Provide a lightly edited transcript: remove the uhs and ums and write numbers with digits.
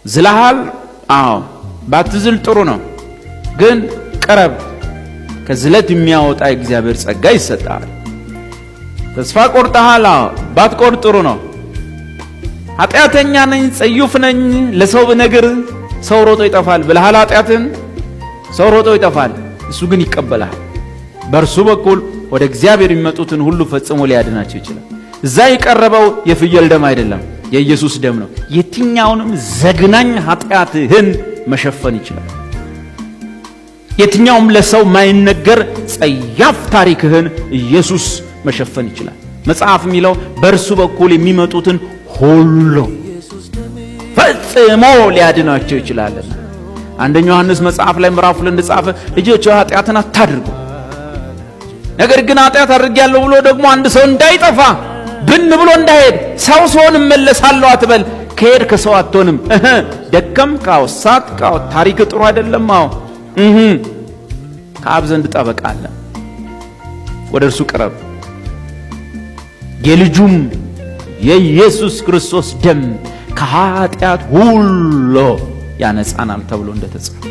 ዝለሃል? አዎ። ባትዝል ጥሩ ነው፣ ግን ቅረብ። ከዝለት የሚያወጣ የእግዚአብሔር ጸጋ ይሰጣል። ተስፋ ቆርጠሃል? አዎ። ባትቆርጥ ጥሩ ነው። ኃጢአተኛ ነኝ፣ ጸዩፍ ነኝ፣ ለሰው ብነግር ሰው ሮጦ ይጠፋል ብለሃል። ኃጢአትን ሰው ሮጦ ይጠፋል፣ እሱ ግን ይቀበላል። በእርሱ በኩል ወደ እግዚአብሔር የሚመጡትን ሁሉ ፈጽሞ ሊያድናቸው ይችላል። እዛ የቀረበው የፍየል ደም አይደለም፣ የኢየሱስ ደም ነው። የትኛውንም ዘግናኝ ኃጢአትህን መሸፈን ይችላል። የትኛውም ለሰው ማይነገር ጸያፍ ታሪክህን ኢየሱስ መሸፈን ይችላል። መጽሐፍ የሚለው በእርሱ በኩል የሚመጡትን ሁሉ ፈጽሞ ሊያድናቸው ይችላልና። አንደኛው ዮሐንስ መጽሐፍ ላይ ምዕራፍ 2 እንደጻፈ፣ ልጆች ኃጢአትን አታድርጉ፣ ነገር ግን ኃጢአት አድርጌያለሁ ብሎ ደግሞ አንድ ሰው እንዳይጠፋ ብን ብሎ እንዳይሄድ፣ ሰው ስሆን እመለሳለሁ አትበል። ከሄድክ ሰው አትሆንም። እህ ደከምክ፣ አዎ፣ ሳትክ፣ አዎ፣ ታሪክ ጥሩ አይደለም፣ አዎ፣ እህ ከአብ ዘንድ ጠበቃ አለ። ወደ እርሱ ቅረብ። የልጁም የኢየሱስ ክርስቶስ ደም ከኃጢአት ሁሉ ያነጻናል ተብሎ እንደተጻፈ።